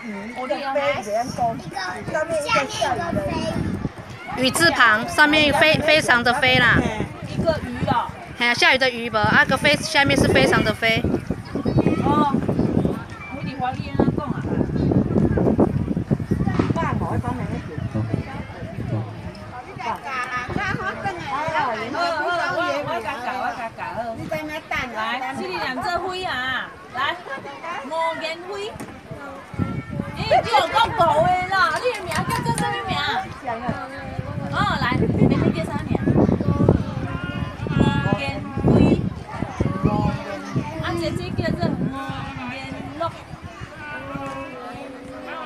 鱼，一个飞，袂晓讲，上面一个下雨的雨字旁，上面非非常的非啦。一個魚哦。嘿啊，下雨的雨無，啊個非下面是非常的非。哦，你伫華語按怎講啊？放我講明好好，我共教，我共教好。你在那等來，這個念做飛啊，來，吳言飛。咦，叫我講無的啦，你的名叫做啥物名？哦，來，妹妹叫啥名？吳言飛。啊，姐姐叫做吳言樂。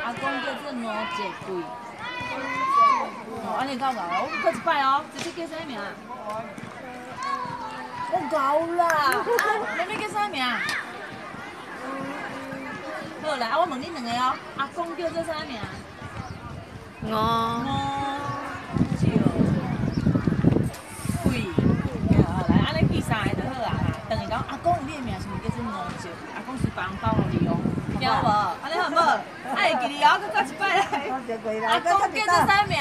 阿公叫做吳傑貴。哦，按呢夠𠢕，我閣一擺哦，姐姐叫啥名？我𠢕啦，啊，妹妹叫啥名？好來，啊，我問恁兩個哦，阿公叫做啥名？吳吳少貴。好，來，按呢記三个就好啊。等於講阿公，你的名是毋是叫做吳少貴？阿公隨紅包予你哦，聽有無？按呢好無？愛會記得哦，閣再一擺來。阿公叫做啥名？